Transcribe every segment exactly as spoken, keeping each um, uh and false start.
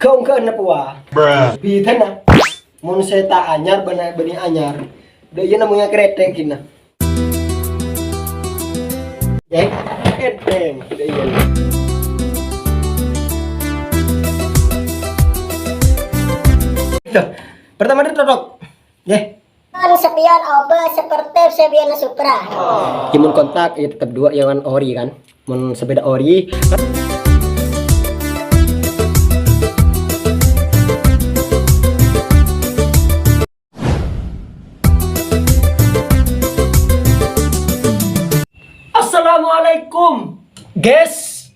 Kong ke nepoa. Bidana. Mon sè ta' anyar, bâna-, bânnè anyar. Dâ' iyâ namanya kretek gina. Eh, edeng. Dâ' iyâ. Tuh, pertama dulu, Tok. Nggih. Kan sepion oba seperti sepion Supra. Cuman kontak ya tetap dua ya kan ori kan. Mun sepeda ori. Assalamualaikum, guys.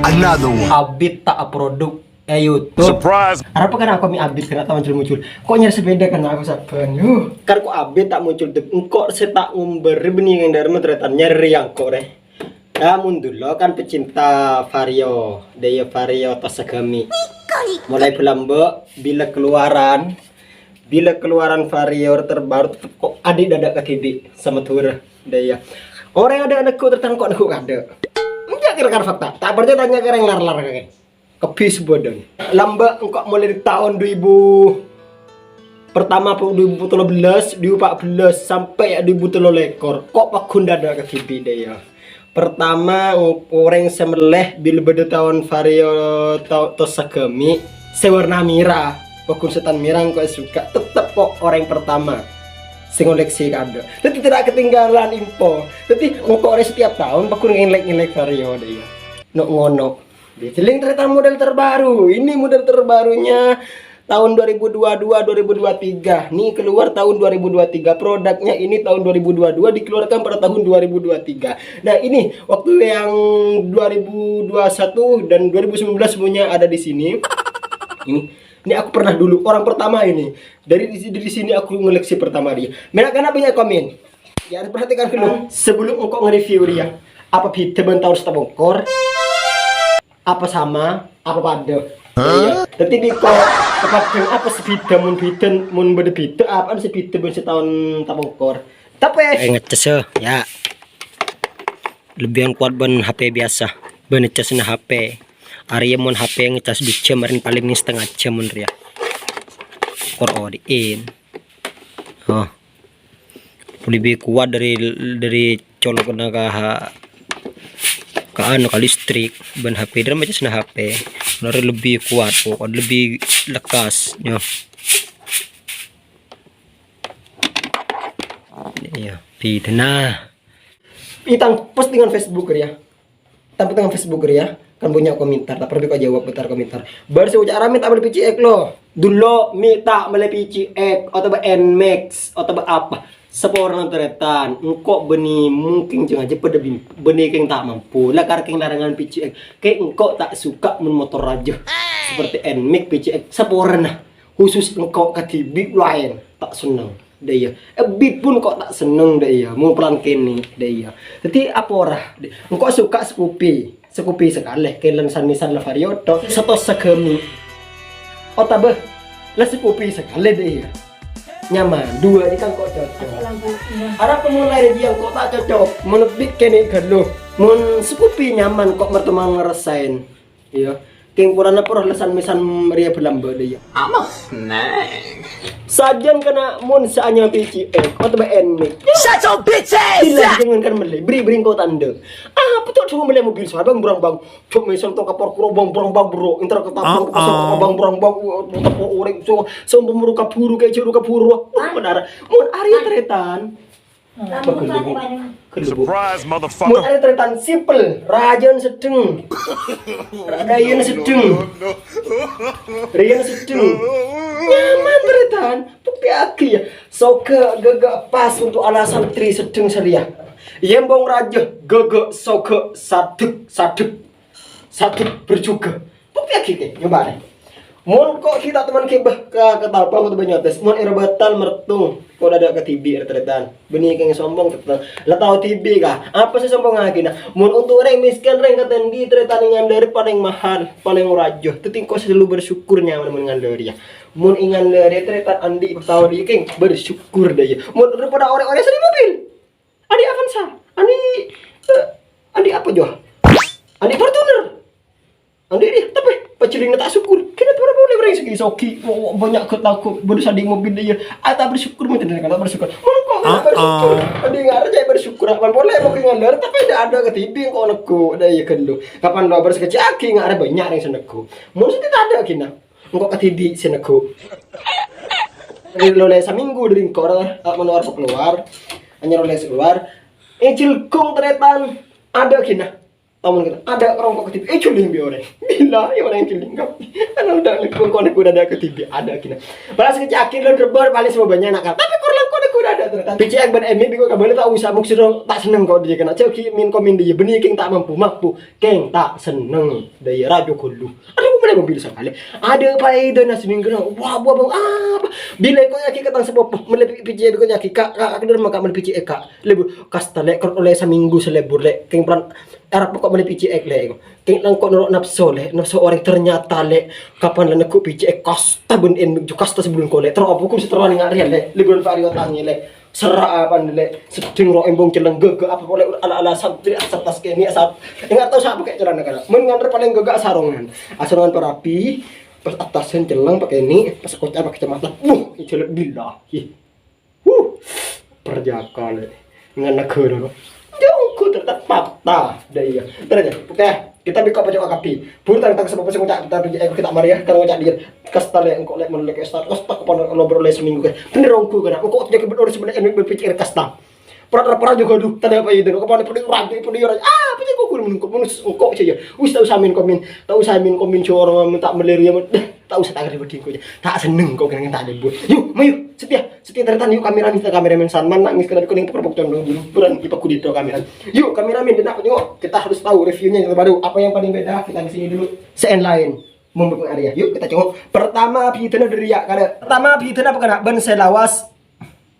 Another one. Abit ta' aproduk e YouTube. Surprise. Arapa kan aku mi abit kena taman muncul-muncul. Kok nyari sepeda kan aku saben. Huh. Kan kok abit ta' muncul dek engko' sè ta' ngomber beni yang dari mentretan nyari yang kok re. Namun dulu kan pecinta Vario, daya Vario Tosagami. Mulai bulan Mbok, bila keluaran, bila keluaran Vario terbaru tetep kok adik dadak ke didik sama Madura, daya. Orang ada anak kok tertangkok anak kok ada. Enggak kira-kira fakta. Tak percaya tanya ke yang lar-lar kayak. Kebis bodoh. Lamba engko' mulai di tahun dua ribu pertama, dua ribu tiga belas, dua ribu empat belas, sampai ya dua ribu tiga belas. Kok paggun dada ke didik deh ya. Pertama, orèng sè mellè bilâ bâdâ taon Vario ta-, Tosagami sè warna mèra. Paggun setan mèra engko' suka, tetep kok orèng pertama sè ngoleksi kado. Dadi tidak ketinggalan info. Dadi engko' orèng setiap tahun paggun ngelek-ngelek Vario deh ya. Nok ngono. Diseling ternyata model terbaru. Ini model terbarunya tahun dua ribu dua dua, dua ribu dua tiga. Nih keluar tahun dua ribu dua tiga. Produknya ini tahun dua ribu dua dua dikeluarkan pada tahun dua ribu dua tiga. Nah, ini waktu yang dua ribu dua satu dan dua ribu sembilan belas semuanya ada di sini. Ini, ini aku pernah dulu orang pertama ini. Dari di, dari sini aku ngeleksi pertama dia. Mèna kana banyak komen. Ya, perhatikan dulu. Sebelum engko' nge-review dia. Apa bhidhâ bân taon sè tapongkor? Apa sama? Apa padâ? Hah? Iya. Dadi engko' kepadhâng apa sè bhidhâ, mon bhidhâ, mon bâdâ bhidhâ, apaan sè bhidhâ bân sè taon tapongkor? Tapè. Eh, ngecas, ya. Lebihan kuat bân H P biasa. Bân ngecasna H P. Arèya mon H P ngecas dua jam, arèya palèng setengah jam mon rèya. Kor odi'in. Oh. Lebih kuat dari, dari colokanna ka ha-, ka anu, ka listrik, bân H P, dâ' remma cajâna H P. Lorè lebih kuat, pokok lebih lekas, ya. Iya, bhidhâna. Itang postingan Facebook, ya. Tanpa tengah Facebook ya, kan banyak komentar, tak perlu kau jawab bentar komentar. Baru saya ucap rame tak boleh P C X lo. Dulu minta boleh P C X atau N Max atau apa? Saporana tarètan, engko' bânnè mungkin jeng aja padâ bân-, bânnè kèng ta' mampu. Lah kar kèng larangan P C X, kèng engko' ta' suka mon motor rajâ. Seperti N Max P C X, saporana. Khusus engko' kadhibi' laèn, ta' senneng. Dâ' iyâ. Ebbhi pun ko' ta' senneng, dâ' iyâ. Mon pelan kènè', dâ' iyâ. Dâddhi, apa ora? Engko' suka Scoopy. Scoopy sakalè, kèlèn san-mèsan la Vario tok. Satos sagami. Otabâ, la Scoopy sakalè, dâ' iyâ. Nyaman, dua ini kan ko' cocok. Arapa mon laèn dâ' iyâ ko' ta' cocok. Mon ebbhi kènè' ghâllu. Mon Scoopy nyaman ko' merteman ngerasain. Iyâ. Kèng polana poro la san-mèsan rèya bâlâmbâ, dâ' iyâ. I'm a snake. Sajân kana mon sè anyama P C X, otabâ N Max. Shut your bitches! Bilang jangan kan mellè, bri-bri engko' tandhâ. Apa to cuma mellè mobil soal bang, burang bang. Cok mèsan to kapor kuro bang, burang bang, bro. Entar ke tapang, pasar bang, burang bang. Tapang orèng, so, sombong buru kaburu, kayak juru kaburu. Wah, benar. Mon arèya tarètan. Surprise, motherfucker. Mon arèya tarètan simple, rajâna seddheng. Rajâna seddheng. Rajâna seddheng. Nyaman tarètan. Buktèyaghi, ya. Soghâ ghâghâ pas untuk ala santri seddheng sè rèya. Yembong rajâ ghâghâ soghâ sadek, sadek. Satu berjuga. Buktèyaghi kè, nyoba deh. Mon ko' kita teman kibah ka, ka Tabang atau Banyuates, mon èra batal mertung, ko' dâ' kadhibi' tarètan. Bânnè kèng sombong tarètan. La tao dhibi' ka? Apa sè sombongngaghi na? Mon untuk orèng miskin, rèng katèndi tarètan è Ngandâri palèng mahal, palèng rajâ. Dâddhi ko' selalu bersyukur nyaman mon Ngandâri ya. Mon è Ngandâri tarètan andi' tao dhi' kèng bersyukur dâ' iyâ. Mon daripada orèng-orèng sè andi' mobil. Andi' Avanza, andi', eh, andi' apa jua? Andi' Fortuner. Andi' dhi, tapè. Pajhâlângnga ta' sokkor. Kèng pora polè orèng sè sogi, wo-, wo-, bânnya' ghâ' tako', bâdâ sandhing mobil dâ' iyâ. Ah, ta' bersyukur, mon jenengan ta' bersyukur. Mon engko' ta' bersyukur. Andi' ngarep jhâ' bersyukur. Mon polè mungkin ngaler, tapè ta' adâ' kadhibi' engko' neggu', dâ' iyâ ghâllu. Kapan lo bersyukur, jhâ' aghi ngarep bânnya' orèng sè neggu'. Mon sè ta' adâ' ghina. Engko' kadhibi' sè neggu'. Lo lè samènggu dâri engko', ta' mon ora kalowar. Anyar lo lè kalowar. Eh, jhelgong tarètan. Adâ' ghina. Taon kita, adâ' rongko' kadhibi', eh, juli bi' orèng. Bilâ, ya, orèng juli, enggak. Kan udah, rongko' neggu' adâ' kadhibi', adâ' ghina. Pas kecak akhir lan rebbar, paling semua bânnya' anak kan. Tapi kurang kok neggu' adâ' ternyata. P C X bân Emi, bi' kok kabarnya tak usah, maksudnya tak seneng kok dia kena. Cek ki min komen dia, bânnè kèng ta' mampu, mampu. Kèng ta' seneng. Dâ' iyâ, rajo ghâllu. Aduh, mana mobil sekali. Adâ' faedana seminggu na. Wah, wah, wah, apa? Bilâ kok yâ ki katang sepopo. Mellè P C X kok yâ ki, Kak, Kak, aku dulu maka mellè P C X, Kak. Lebu, kasta lè', kor oleh seminggu sè lebbur lè'. Kèng pran Arep kok mellè P C X lè', kèng engko' noro' napso lè', napso orèng ternyata lè', kapan la neggu' P C X kasta bân en, kasta sebelum kole', terro apa hukum sè terro nga' rèya lè', liburan pari otangnge lè', sera' apa lè', seddheng ro' embong celleng gaga apa polè ala-ala santri asat tas kene asat, enggak tahu sapa kayak celana kana, men nganter paling gaga asarongan, asarongan parapi, pas atasan celleng pakai ini, pas kocar pakai kacamata, wuh, jelek billahi. Huh, perjaka lè'. Ngena guru. Jongko tetep patah. Dâ' iyâ. Terus ya. Oke, kita bi' kok pojok akapi. Buru tang-tang sebab sing ngucap tapi eh kita mari ya, kan ngucap dia. Kasta lè' engko' lè' mon lè' kasta. Kasta kok pon lo beroleh seminggu kan. Bener ongko kan. Engko' jadi bener sebenarnya ini berpikir kasta. Pernah pernah juga duh, tanda apa itu? Kok pon perlu ragu, perlu ragu. Ah, apa sih kok guru menunggu menus engko' aja ya. Wis tak usah min komen. Tak usah min komen jorong tak melir ya. Tak usah tak ribet engko'. Tak seneng kok kena tak lembut. Yuk, mayu, setia. Setiap tarètan yuk kameramen, kita kameramen Sanman nangis kena kuning pokok condong dulu. Buran kita kudito kameramen. Yuk kameramen, dengar nyok. Kita harus tahu reviewnya yang terbaru. Apa yang paling beda? Kita di sini dulu. Seen lain. Membuka area. Yuk kita cengok. Pertama bidana dâri ya kada. Pertama bidana apa kada? Bân sè lawas.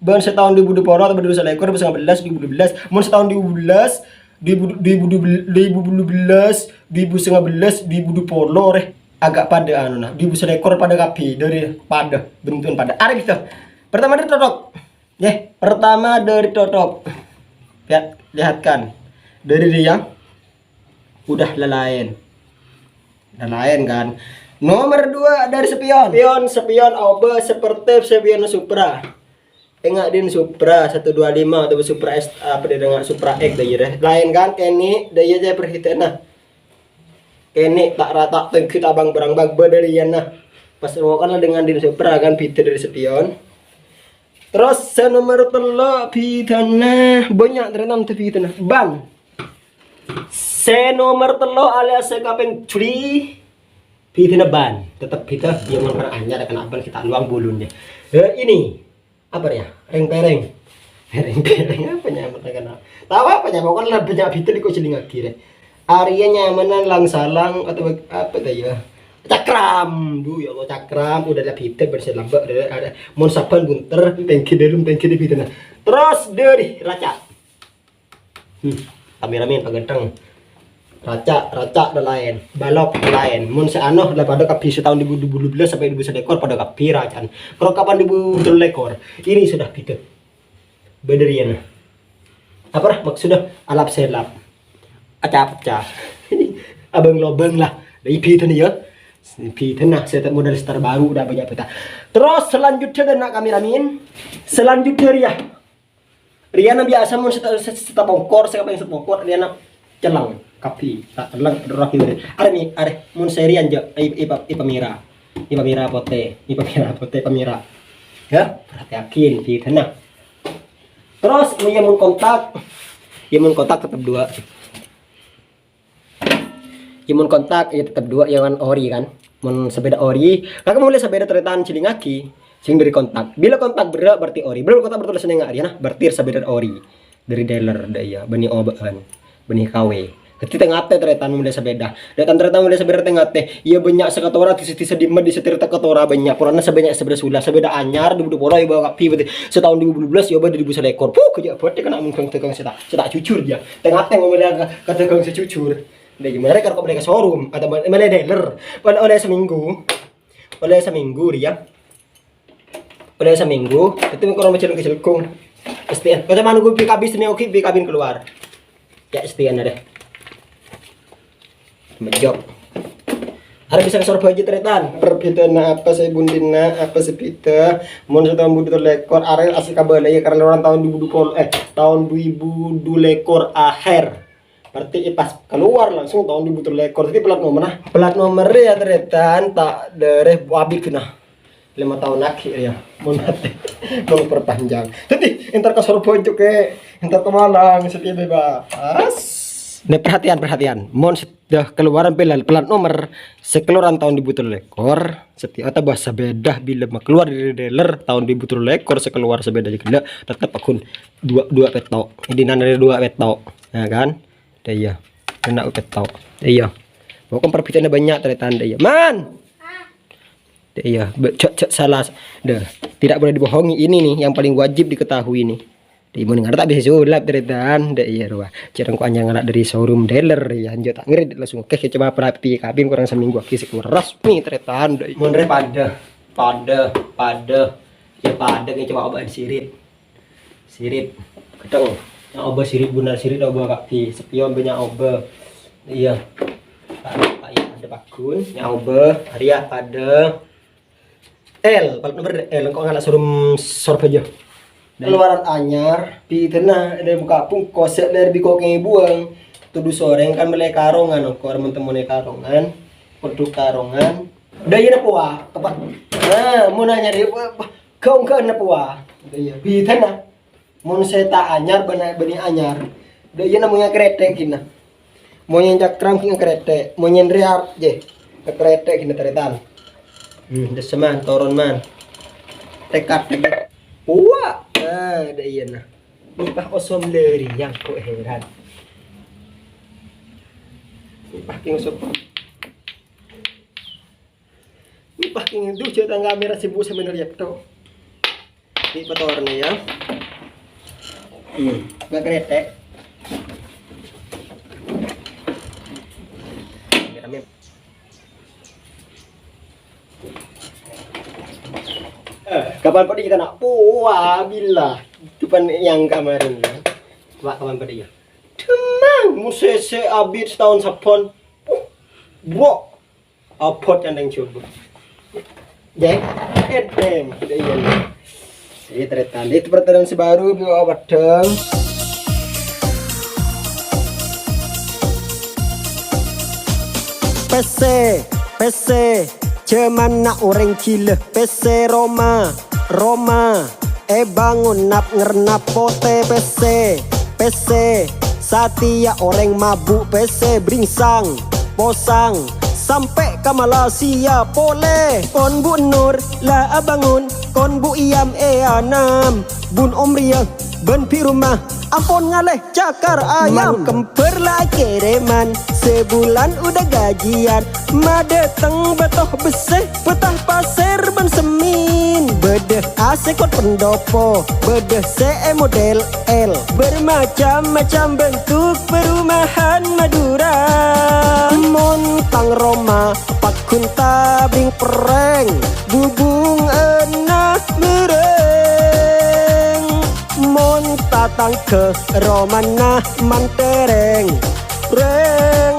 Bân sè taon dua ribu dua puluh atau dua ribu selikur, dua ribu sembilan belas, dua ribu dua belas. Mon sè taon dua ribu dua belas, dua ribu, dua ribu dua belas, dua ribu sembilan belas, dua ribu dua puluh rè. Agak padâ anu nah. Dua ribu selikur padâ kabbhi dâri padâ, bentukan padâ. Arep itu. Pertama dâri Totok. Nggih, pertama dâri Totok. Lihat, lihat kan. Dâri dia udah lalaèn. Lalaèn kan. Nomor dua dâri Spion. Spion, Spion Oba Sportif, Spion Supra. Enggak din Supra satu dua lima atau Supra S, apa dia dengan Supra X dâ' iyâ. Laèn kan kene dâ' iyâ jâ' perhitana. Kene tak rata tengki tabang berang bag bâdâ rèya na. Pas rokan la dengan din Supra kan bidâ dâri Spion. Terus sè nomor tello' bidana bânnya' ternyata bidana. Ban. Sè nomor tello' alias sè kapèng juli bidana ban. Tetep bidâ dia mon kana anyar kana ban kita luang bulunnya. Eh, ini apa ya? Reng-pereng. Reng-pereng apa nyamana kana? Tahu apa nyamana? Kan lebih banyak bidâ kok jhelingaghi rè. Arèya nyamana lang-salang atau apa ta ya? Cakram. Duh ya Allah, cakram. Udah ada bidâ bersih lambek. Udah ada mon saban bunter, tengki dâlem, tengki di bidâna. Terus dâri raca. Hmm, kameramen paganteng. Raca, raca dâ' laèn. Balok dâ' laèn. Mon sè ano la padâ kabbhi sè taon dua ribu dua belas sampai dua ribu selikur padâ kabbhi raca'an. Kalau kapan dua ribu dua puluh selikur, ini sudah bidâ. Bâdâ rèya na. Apa lah maksudnya? Alap selap. Acap-acap. Abang lobang lah. Dâ' iyâ bidâna ya. Bidâna, setup model terbaru udah banyak beta. Terus selanjutnya dâ' na' kameramen. Selanjutnya rèya. Rèya na biasa mon seta-, se-, setapongkor, sè kapèng setapongkor, rèya na celleng, kabbhi, ta' celleng, roh ki. Arè mi, arè, mon sè rèya jâ', i-, ipa-, ipamèra. Ipamèra potè, ipamèra potè, pamèra. Ya, perhatiakin, bidâna. Terus, iyâ mon kontak, iyâ mon kontak tetep dua. Iyâ mon kontak, iyâ tetep dua, iyâ kan ori kan. Mon sepeda ori, kakè molè sepeda tarètan jhelingaghi, sing bâri kontak. Bila kontak berrâ' berarti ori. Bila kontak bertulis nèng arèya na, berarti sepeda ori. Dâri dealer, dâ' iyâ, bânnè obâ'ân, bânnè K W. Dhâddhi tè-ngatè tarètan molè sepeda. Dâ' tan tarètan molè sepeda tè-ngatè. Iyâ bânnya' sè katora, dhisa-dhisa dimma, dhisa tirta katora bânnya'. Polana sè bânnya' sepeda sula, sepeda anyar, dua ribu dua puluh, iyâ bâ kabbhi, berarti sè taon dua ribu dua belas, iyâ bâ dua ribu selikur. Puh, kejak bâdâ kena mungkin dagang sè ta', sè ta' jujur, ya. Tè-ngatè ngomong ka, ka dagang sè jujur. Lha, gimana karo kok bâli ka showroom atau bâ-, bâli dealer? Bâli oleh seminggu. Oleh seminggu, rèya. Oleh seminggu. Itu kurang macam ke jelkung. S T N. Kata mana gue P K B sini oke, P K B keluar. Ya, S T N ada. Mejok. Arè bisa ka Sorbhâjâ, tarètan. Perbedhâna apa sè bundhinna, apa sè bhidhâ? Mon sè taon dhu èbu tello lèkor, arè asli kabâlâ, yâ, karena orang taon dhu èbu dhu polo, eh, taon dhu èbu dhu lèkor akhèr. Berarti, eh, pas keluar langsung taon dhu èbu tello lèkor. Jadi plat nomor, nah. Plat nomor, yâ, tarètan, ta' dârè abit, nah. Lèma taon lagi, yâ. Mon matè, mon perpanjang. Jadi, entar ka Sorbhâjâ, kè. Entar ka Malang, setiap bebas. Nih, perhatian, perhatian. Mon sè-, Dah keluaran pèlal plat nomor sè keluaran taon dhu èbu tello lèkor, setiap atau bâ sabidhâ bilâ ma keluar dâri dealer taon dhu èbu tello lèkor sè keluar sabidhâ ghellâ', tetep aghun dua, dua pètto'. Jadi, nana dua pètto', ya kan? Dâ' iyâ. Kèna pètto'. Iyâ. Pokoknya perbedhâna bânnya', tarètan, dâ' iyâ. Man! Dâ' iyâ, be-, jhâ', jhâ' salah. Dâ', tidak boleh dibohongi. Ini nih yang paling wajib diketahui nih. Dâ' iyâ, mon ngarep ta' bisa sulap, tarètan. Dâ' iyâ, rowa. Jhâ' rèng ko' anyar ngala' dâri showroom dealer, yâ. Anjâ' ta' ngerèt langsung. Oke, coba perapi kabin kurang seminggu lagi sè keluar resmi, tarètan. Dâ' iyâ. Mon rè padâ, padâ, padâ. Yâ, padâ kè coba obâ'ân sirip. Sirip. Ghâteng. Yâ, obâ sirip bhender, sirip obâ kabbhi. Spion bânnya' obâ. Iyâ. Pak, Pak, yâ, padâ paghun. Yâ, obâ. Arèya padâ. L, plat nomor L, engko' ngala' showroom Sorbhâjâ. Keluaran anyar, bhidhâna, dâri bungka' bungkos, sè lèr bi' ko' kèng buwâng. Todus orèng kan mellè karongan, engko' mon temmonè karongan. Kodhu karongan. Dâ' iyâ napa wa? Tepat. Nah, mon anyar, yâ, wa-, wa-, gaung-gaung napa wa? Dâ' iyâ, bhidhâna. Mon sè ta' anyar bâna-, bânnè anyar. Dâ' iyâ namanya kerètèk ghi' na. Monyèn cakram ghi' ngakerètèk. Monyèn rèyar, jè. Ngakerètèk ghi' na tarètan. Hmm, dessa, man, toron, man. Tekad, tekad. Wah, nah, dâ' iyâ na. Nèka osom lèri yang ko' heran. Nèka kèng osom. Nèka kèng dhu jhâ' tang kamera sibuk sambil liat to. Ini kotornya ya. Hmm, nggak keretek. Ini rame. Eh, kapan pada kita nak? Wah, billah. Depan yang kemarin ya. Wah, kapan pada ya? Demang, musese abit setahun sapon. Uh, bro. Abot nyandeng jomblo. Jeng, edeng, tidak iya. Iya, tarètan. Itu pertanyaan sè bhuru, bi' awak padhâng. Pèssè, pèssè, jhâmanna orèng ghilâ. Pèssè Roma, Roma. Èbângon nap-ngernap potè pèssè, pèssè. Satèya orèng mabu' pèssè bringsang, posang, sampè' ka Malaysia polè. Kon Bu Nur la abângon, kon Bu Iyam èanem. Bun Om rèya bân bi' roma ampon ngalè cakar ayam. Man kembhâr la kèrèman, sabulân udah gajian. Madâteng bâto bessè, pètah pasèr bân semmin. Bâdâ asè kot pendopo, bâdâ sè è model L. Bermacam-macam bentuk perumahan Madura. Mon tang roma paggun tabing perrèng, bubung enna merrèng. Mon tatangghâ romana mantereng, reng